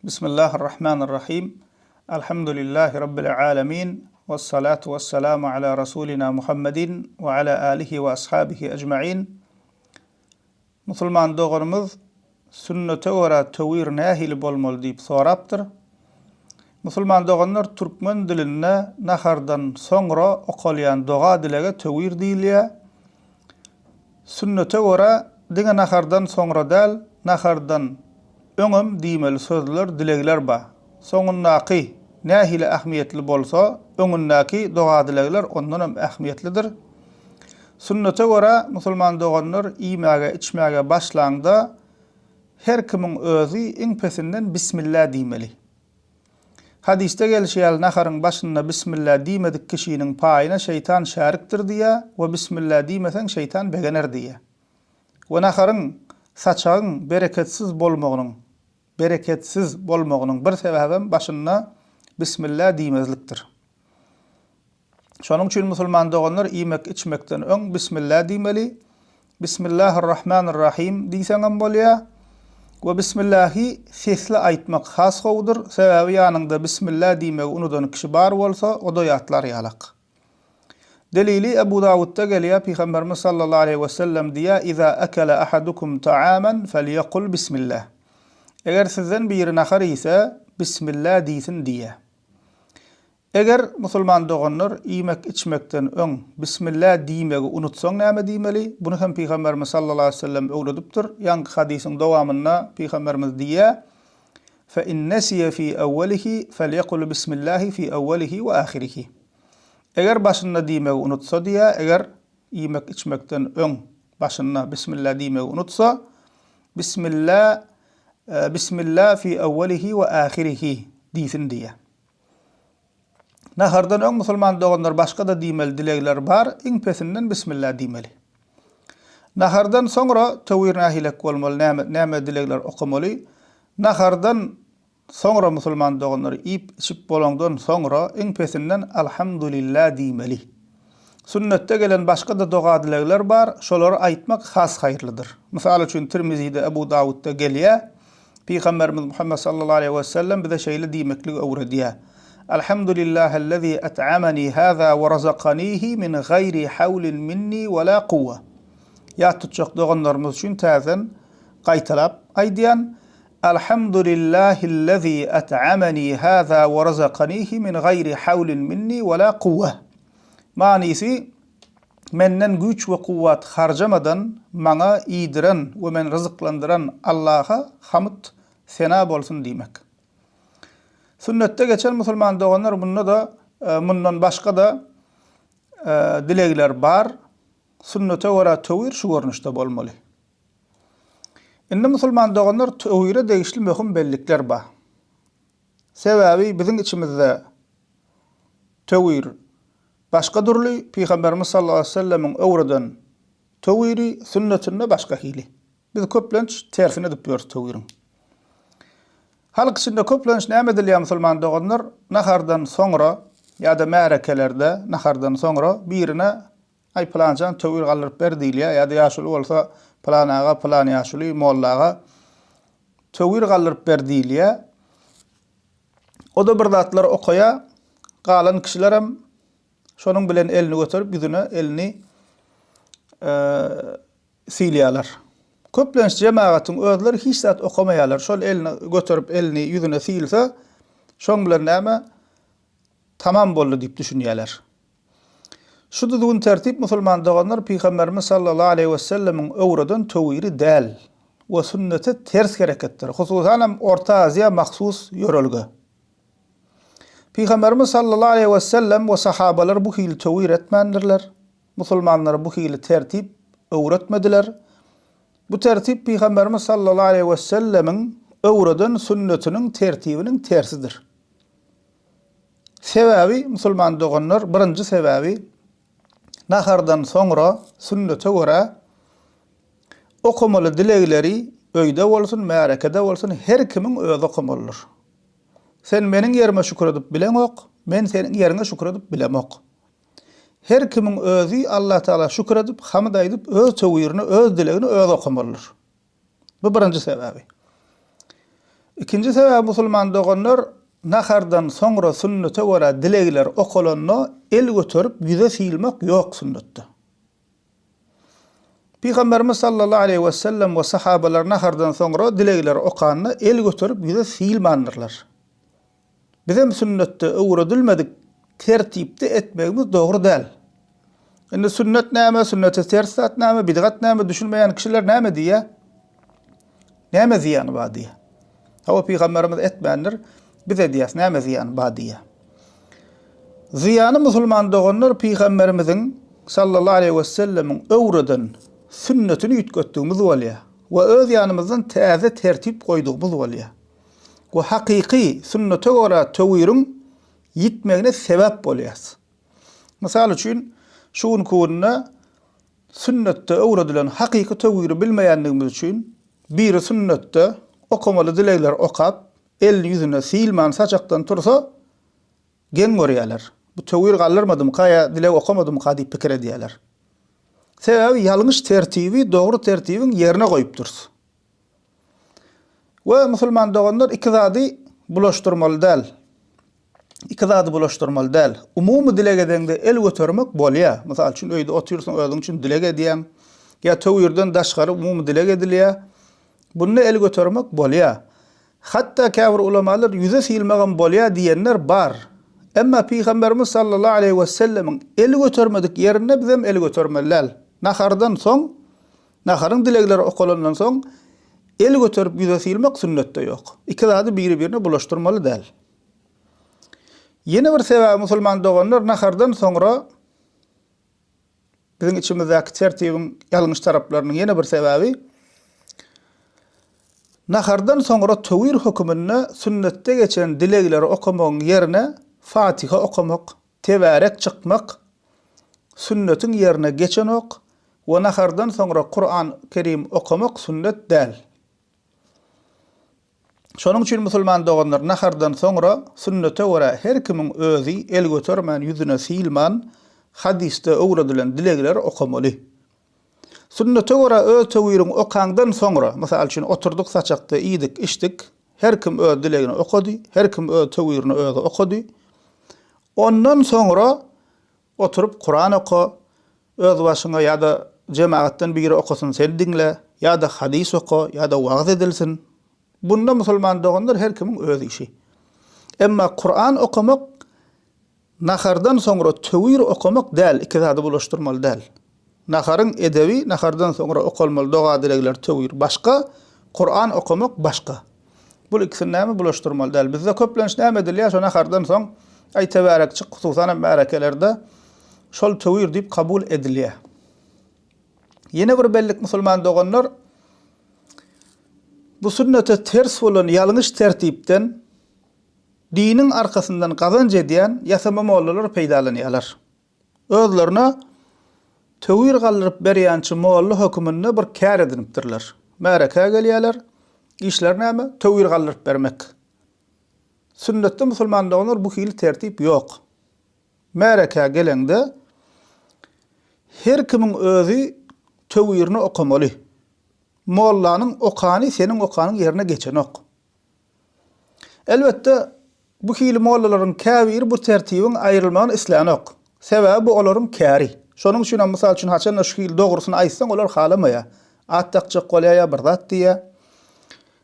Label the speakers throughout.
Speaker 1: Bismillahirrahmanirrahim. Elhamdülillahi Rabbil alemin. Vessalatu vesselamu ala Rasulina Muhammedin ve ala alihi ve ashabihi ecmain. Musulman doganymyz sünnete görä töwir nähili bolmaly diýip sorapdyr. Musulman doganlar türkmen dilinde nahardan soňra okalýan doga-dilege töwir diýilýär. Sünnete görä diňe nahardan soňra däl, nahardan öňem diýmeli sözler, dilegler bar. Soňundaky nähili ähmiýetli bolsa, öňündäki doga-dilegler ondanam ähmiýetlidir. Sünnete görä, musulman doganlar iýmäge, içmäge başlaňda, her kimiň özi iň pesinden Bismillä diýmeli. Hadysda gelşi ýaly naharyň başynda Bismillä diýmedik kişiniň paýyna şeýtan şärikdir diýýär we Bismillä diýmeseň şeýtan begener diýýär. We naharyň, saçagyň bereketsiz bolmagynyň, bereketsiz bolmagynyň bir sebäbem başynda Bismillä diýmezlikdir. Şonuň üçin musulman doganlar iýmek içmekden öň Bismillah diýmeli. Bismillahirrahmanirrahim diýseňem bolýar. We Bismillahi sesli aýtmak has gowudyr. Sebäbi ýanyňda Bismillah diýmegi unudan kişi bar bolsa, o-da ýatlar ýalak. Delili Ebu Dawudda gelýär, Pygamberimiz sallallahu aleýhi wesellem diýýär, Iza akala ahadukum ta'aman falyakul Bismillah. Eger sizden biri nahar iýse, Bismillah diýsin diýýär. Eger, musulman doganlar, iýmek-içmekden öň Bismillah diýmegi unutsaň näme diýmeli? Buny hem Pygamberimiz sallallahu aleýhi we sellem öwredipdir. Ýaňky hadysyň dowamynda Pygamberimiz diýýär, Fe in nesiýe fi ewwelihi felýekul bismillahi fi ewwelihi we ahirihi. Eger başynda diýmegi unutsa diýýär, eger iýmek-içmekden öň başynda Bismillah diýmegi unutsa, Bismillah, Bismillah fi ewwelihi we ahirihi diýsin diýýär. Nahardan öň musulman doganlar başga-da diýmeli dilegler bar, iň pesinden Bismillah diýmeli. Nahardan soňra töwir nähilek bolmaly, näme näme dilegler okamaly? Nahardan soňra musulman doganlar iýip içip bolaňdan soňra iň pesinden Alhamdulillah diýmeli. Sünnetde gelen başga-da doga-dilegler bar, şolary aýtmak has haýyrlydyr. Mysal üçin Tirmizide, Ebu Dawudda gelýär, Pygamberimiz Muhammet sallallahu aleýhi we sellem bize şeýle diýmekligi öwredýär, Alhamdulillahellezî et'ameni hâzâ we razakanihi min gaýri hawlin minni we lâ kuwwe. Ýat tutjak doganlarymyz üçin täzeden gaýtalap aýdýan, Alhamdulillahillezî et'ameni hâzâ we razakanihi min gaýri hawlin minni we lâ kuwwe. Manysy, Menden güýç we kuwwat harjamadan maňa iýdiren we meni ryzyklandyran Allaha hamd, sena bolsun diýmek. Sünnetde geçen musulman doganlar munda-da mundan başga-da dilegler bar. Sünnete görä töwir şu görnüşde bolmaly. Indi musulman doganlar töwire degişli möhüm bellikler bar. Sebäbi biziň içimizde töwir başga dürli, Pygamberimiz sallallahu aleýhi we sellemiň öwreden töwiri sünnetinde başga hili. Biz köplenç tersini edip ýörüs töwiriň. Halk içinde köplenç näme edilýär musulman doganlar? Nahardan soňra ýa-da märekelerde nahardan soňra birine Aý pylanjan töwir galdyryp ber diýilýär ýa-da ýaşuly bolsa pylan aga, pylan ýaşuly, molla aga töwir galdyryp ber diýilýär. O-da bir zatlar okaýar. Galan kişilerem şonuň bilen elini göterip ýüzüne elini sylýarlar. Köplenç jemagatyň özleri hiç zat okamaýarlar. Şol elini göterip elini ýüzüne sylsa, şoň bilen näme tamam boldy diýip düşünýärler. Şu düzgün-tertip musulman doganlar Pygamberimiz sallallahu aleýhi wesellemiň öwreden töwiri däl we sünnete ters hereketdir. Hususanam Orta Aziýa mahsus ýörelge. Pygamberimiz sallallahu aleýhi wesellem we sahabalar bu hili töwir etmändirler. Musulmanlara bu hili tertip öwretmediler. Bu tertip Pygamberimiz sallallahu aleýhi wesellemiň öwreden sünnetiniň tertibiniň tersidir. Sebäbi, musulman doganlar, birinji sebäbi, nahardan soňra sünnete görä okamaly dilegleri öýde bolsun, märekede bolsun her kimiň özi okamalydyr. Sen meniň ýerime şükür edip bileňok, men seniň ýeriňe şükür edip bilemok. Her kimiň özi Allatagala şükür edip, hamd aýdyp, öz töwirini, öz dilegini özi okamalydyr. Bu birinji sebäbi. Ikinji sebäbi musulman doganlar nahardan soňra sünnete görä dilegler okalanda el göterip ýüze sylmak ýok sünnetde. Pygamberimiz sallallahu aleýhi we sellem we sahabalar nahardan soňra dilegler okanda el göterip ýüze sylmandyrlar. Bizem sünnetde öwredilmedik tertipde etmegimiz dogry däl. Indi sünnet näme, sünnete ters zat näme, bidgat näme düşünmeýän kişiler näme diýýär? Näme zyýany bar diýýär. Hawa pygamberimiz etmändir, biz edýäs, näme zyýany bar diýýär. Zyýany musulman doganlar pygamberimiziň sallallahu aleýhi we sellemiň öwreden sünnetini üýtgetdigimiz bolýar we öz ýanymyzdan täze tertip goýdugymyz bolýar. We hakyky sünnete görä töwiriň ýitmegine sebäp bolýas. Mysal üçin, şu günki günde sünnetde öwredilen hakyky töwiri bilmeýändigimiz üçin, biri sünnetde okamaly dilegleri okap, elini ýüzüne sylman saçakdan tursa, geň görýärler. Bu töwir galdyrmadymyka ýa dileg okamadymyka diýip pikir edýärler. Sebäbi ýalňyş tertibi dogry tertibiň ýerine goýupdyrys. We musulman doganlar iki zady bulaşdyrmaly däl. Iki zady bulaşdyrmaly däl. Umumy dileg edeňde el götermek bolýar. Mysal üçin öýde otyrsyň özüň üçin dileg edýäň. Ýa töwirden daşgary umumy dileg edilýär. Bunda el götermek bolýar. Hatda käbir ulamalar ýüze sylmagam bolýar diýenler bar. Emma Pygamberimiz sallallahu aleýhi wesellemiň el götermedik ýerinde bizem el götermeli däl. Nahardan soň Naharyň dilegleri okalandan soň, el göterip ýüze sylmak sünnetde ýok. Iki zady biri-birine bulaşdyrmaly däl. Ýene bir sebäbi musulman doganlar nahardan soňra biziň içimizdäki tertibiň ýalňyş taraplarynyň ýene bir sebäbi nahardan soňra töwir höküminde sünnetde geçen dilegleri okamagyň ýerine Fatiha okamak, Tebärek çykmak sünnetiň ýerine geçenok we nahardan soňra Kuran Kerim okamak sünnet däl. Şonuň üçin musulman doganlar nahardan soňra sünnete görä her kimiň özi el götermän ýüzüne sylman hadysda öwredilen dilegleri okamaly. Sünnete görä öz töwiriňi okaňdan soňra, mysal üçin oturdyk saçakda iýdik içdik, Her kim öz dilegini okady, her kim öz töwirini özi okady. Ondan soňra oturyp Kuran oka, öz başyňa ýa-da jemagatdan biri okasyn sen diňle, ýa-da hadys oka, ýa-da wagyz edilsin. Bunda musulman doganlar her kimiň öz işi. Emma Kuran okamak Nahardan soňra töwir okamak däl, iki zady bulaşdyrmaly däl. Naharyň edebi, nahardan soňra okalmaly doga-dilegler, töwir başga, Kuran okamak başga. Bul ikisini näme bulaşdyrmaly däl. Bizde köplenç näme edilýär, şo nahardan soň aý tebärek çyk, hususanam märekelerde şol töwir diýip kabul edilýär. Ýene bir bellik musulman doganlar, bu sünnete ters bolan ýalňyş tertipden Diniň arkasyndan gazanç edýän ýasama mollalar peýdalanýarlar. Özlerine töwir galdyryp berýänçi molla höküminde bir kär edinipdirler. Märekä gelýärler, işleri näme? Töwir galdyryp bermek. Sünnetde musulman doganlar bu hili tertip ýok. Märekä geleňde her kimiň özi töwirini okamaly. Mollanyň okany seniň okanyň ýerine geçenok. Elbetde, bu hili mollalaryň käbiri bu tertibiň aýrylmagyny islänok. Sebäbi bu olaryň käri. Şonuň üçinem, mysal üçin, haçanda şu hili dogrusyny aýtsaň, olar halamaýar. At dakjak bolýar ýa bir zat diýýär.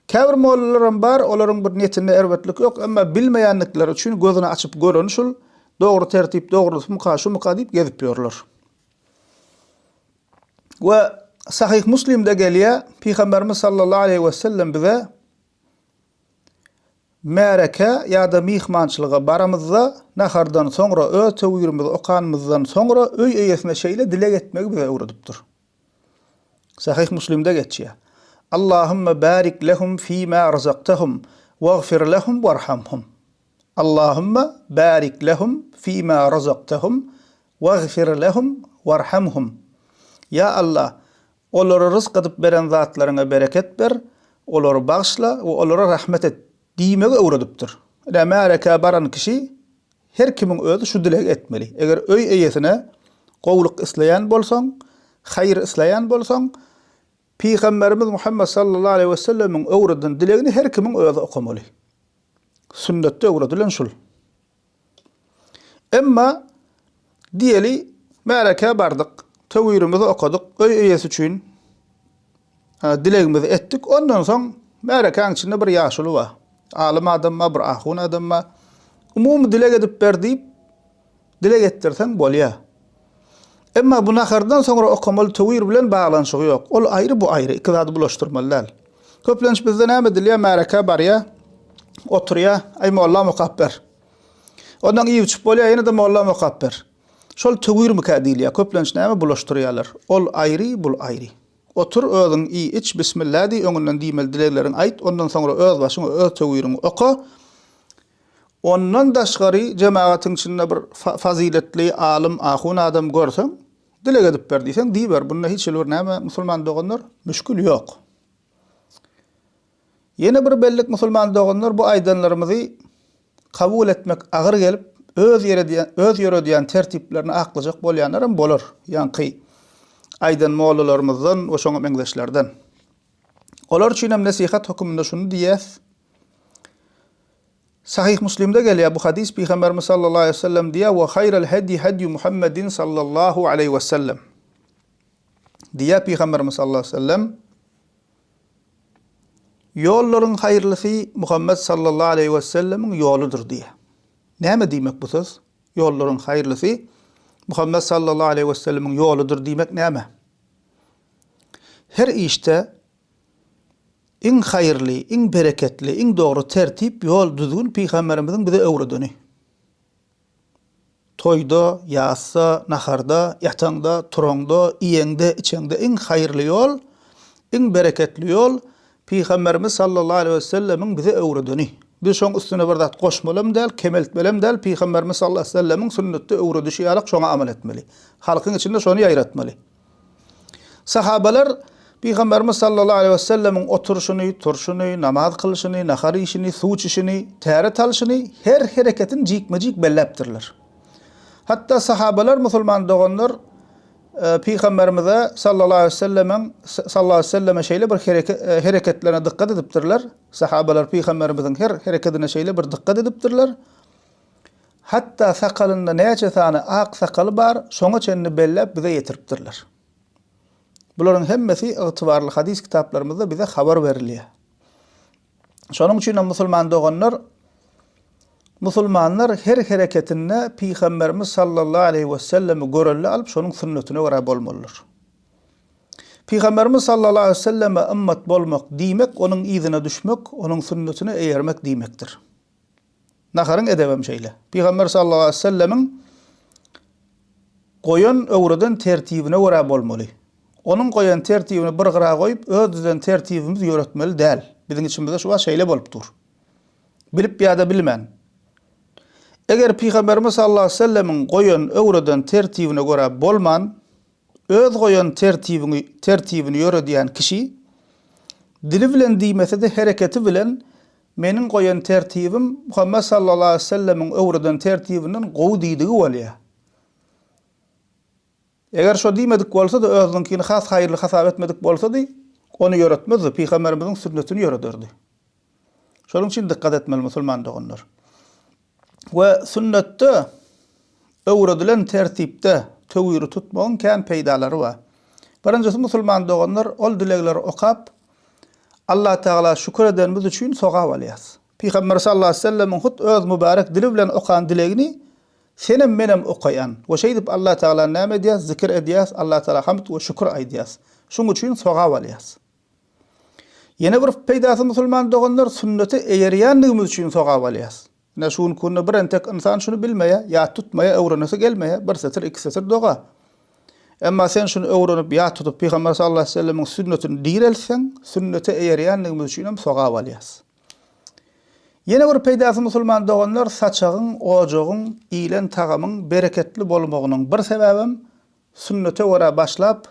Speaker 1: Käbir mollalaram bar, olaryň bir niýetinde erbetlik ýok, emma bilmeýändikleri üçin gözüni açyp göreni şul, dogry tertip dogrusymyka, şumyka diýip gezip ýörler. We Sahyh Muslimde gelýär, Pygamberimiz sallallahu aleýhi we sellem bize Märekä ýa-da myhmançylyga baramyzda, nahardan soňra öz töwirimizi okanymyzdan soňra öý eýesine şeýle dileg etmegi bize öwredipdir. Sahyh Muslimde geçýär. Allahümme barik lehum fîmâ razaktahum wagfir lehum warhamhum. Allahümme barik lehum fîmâ razaktahum wagfir lehum warhamhum. Ýa Allah, Olara ryzk edip beren zatlaryňa bereket ber, olary bagyşla we olara rahmet et diýmegi öwredipdir. Ine, märekä baran kişi her kimiň özi şu dilegi etmeli. Eger öý eýesine gowulyk isleýän bolsaň, haýyr isleýän bolsaň, Pygamberimiz Muhammet sallallahu aleýhi we sellemiň öwreden dilegini her kimiň özi okamaly. Sünnetde öwredilen şul. Emma diýeli märekä bardyk, töwirimizi okadyk, öý eýesi üçin dilegimizi etdik. Ondan soň märekäň içinde bir ýaşuly bar. Alym adam bar, bir ahun adam bar. Umumy dileg edip ber diýip, Dileg etdirseň bolýa. Emma bu nahardan soňra okamaly töwir bilen baglanyşygy ýok. Ol aýry bu aýry, iki zady bulaşdyrmaly däl. Köplenç bizde näme edilýär, märekä barýa, oturýa, aý mollam okap ber. Ondan iýip içip bolýa, ýene-de mollam okap ber. Şol töwirmikä diýilýär. Köplenç näme bulaşdyrýarlar. Ol aýry, bul aýry. Otur, özüň iý, iç, bismillä diý, öňünden diýmeli dilegleriňi aýt, ondan soňra öz başyňa öz töwiriňi oka. Ondan daşgary jemagatyň içinde bir fazyletli alym, ahun adam görseň, dileg edip ber diýseň, diýiber. Bunda hiç hili bir näme, musulman doganlar, müşgil ýok. Ýene bir bellik musulman doganlar, bu aýdanlarymyzy kabul etmek agyr gelip, öz ýeredýän, öz ýöredýän tertiplerini aklajak bolýanlaram bolar, ýaňky aýdan mollalarymyzdan we şoňa meňzeşlerden. Olar üçin hem nesihat höküminde şuny diýýäs, Sahyh Muslimde gelýär bu hadys Pygamberimiz sallallahu aleýhi we sellem diýýär, We haýral hedi hedyu Muhammedin sallallahu aleýhi we sellem. Diýýär Pygamberimiz sallallahu aleýhi we sellem, Ýollaryň haýyrlysy Muhammet sallallahu aleýhi we sellemiň ýoludyr diýýär. Näme diýmek bu söz? Ýollaryň haýyrlysy Muhammet sallallahu aleýhi we sellemiň ýoludyr diýmek näme? Her işde Iň haýyrly, iň bereketli, iň dogry tertip, ýol, düzgün Pygamberimiziň bize öwredeni. Toýda, ýasda, naharda, ýataňda, turaňda, iýeňde, içeňde iň haýyrly ýol, iň bereketli ýol Pygamberimiz sallallahu aleýhi we sellemiň bize öwredeni. Biz şoň üstüne bir zat goşmalam däl, kemeltmelem däl, Pygamberimiz sallallahu aleýhi we sellemiň sünnetde öwredişi ýalak şoňa amal etmeli. Halkyň içinde şony ýaýratmaly. Sahabalar Pygamberimiz sallallahu aleýhi we sellemiň oturyşyny, turşuny, namaz kylyşyny, nahar iýşini, suw içişini, täret alşyny, her hereketini jikme-jik belläpdirler. Hatda sahabalar musulman doganlar Pygamberimize sallallahu aleýhi we sellemiň sallallahu aleýhi we selleme şeýle bir hereketlerine dykgat edipdirler. Sahabalar Pygamberimiziň her herekedine şeýle bir dykgat edipdirler. Hatda sakalynda näçe sany ak sakaly bar, şoňa çenli belläp bize ýetiripdirler. Bularyň hemmesi ygtybarly hadys kitaplarymyzda bize habar berilýär. Şonuň üçin hem musulman doganlar, musulmanlar her hereketinde Pygamberimiz sallallahu aleýhi wesellemi görelde alyp, şonuň sünnetine görä bolmalydyr. Pygamberimiz sallallahu aleýhi weselleme ymmat bolmak diýmek, onuň yzyna düşmek, onuň sünnetine eýermek diýmekdir. Naharyň edebem şeýle. Pygamber sallallahu aleýhi we sellemiň goýan, öwreden tertibine görä bolmaly. Onuň goýan tertibini bir gyra goýup, öz düzen tertibimizi ýöretmeli däl. Biziň içimizde şu wagt şeýle bolup dur. Bilip ýa-da bilmän. Eger Pygamberimiz sallallahu aleýhi we sellemiň goýan, öwreden tertibine görä bolman, Öz goýan tertibiňi, tertibini ýöredýän kişi, dili bilen diýmese-de hereketi bilen meniň goýan tertibim Muhammet sallallahu aleýhi we sellemiň öwreden tertibinden gowy diýdigi bolýar. Eger şo diýmedik bolsady, özüniňkini has haýyrly hasap etmedik bolsady, ony ýöretmezdi, Pygamberimiziň sünnetini ýörederdi. Şonuň üçin dykgat etmeli musulman doganlar. We sünnetde öwredilen tertipde töwiri tutmagyň kän peýdalary bar. Birinjisi musulman doganlar ol dilegleri okap Allatagala şükür edenimiz üçin sogap alýas. Pygamber sallallahu aleýhi we sellemiň hut öz mübärek dili bilen okan dilegini senem menem okaýan we şeýdip Allatagalany näme edýäs zikir edýäs Allatagala hamd we şükür aýdýas. Şuň üçin sogap alýas. Ýene bir peýdasy musulman doganlar sünnete eýerýändigimiz üçin sogap alýas. Ine şu günki günde bir entek ynsan şuny bilmeýär, ýat tutmaýar, öwrenesi gelmeýär, bir setir, iki setir doga. Emma sen şuny öwrenip, ýat tutup Pygamber sallallahu aleýhi we sellemiň sünnetini direltseň, sünnete eýerýändigimiz üçin hem sogap alýas. Ýene bir peýdasy musulman doganlar saçagyň, ojagyň, iýlen tagamyň bereketli bolmagynyň bir sebäbem sünnete görä başlap,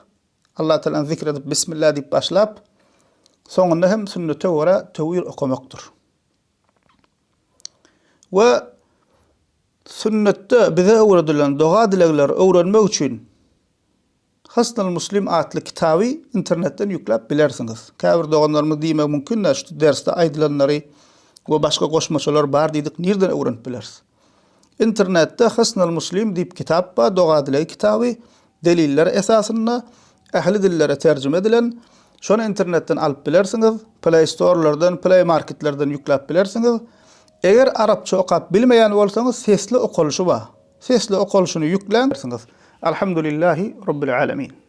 Speaker 1: Allah Tagalany zikr edip Bismillah diýip başlap, soňunda hem sünnete görä töwir okamakdyr. We sünnetde bize öwredilen doga-dilegleri öwrenmek üçin. Hysnul Muslim atly kitaby internetden ýükläp bilersiňiz. Käbir doganlarymyz diýmegi mümkin-dä, şu dersde aýdylanlary we başga goşmaçalar bar diýdik, nirden öwrenip bileris? Internetde Hysnul Muslim diýip kitap bar, doga-dileg kitaby, deliller esasynda ähli dillere terjime edilen. Şony internetden alyp bilersiňiz, Play Store-lardan, Play Market-lerden ýükläp bilersiňiz. Eger arapça okap bilmeýän bolsaňyz, sesli okalyşy bar. Sesli okalyşyny ýükläň. Alhamdulillahi Rabbil Alemin.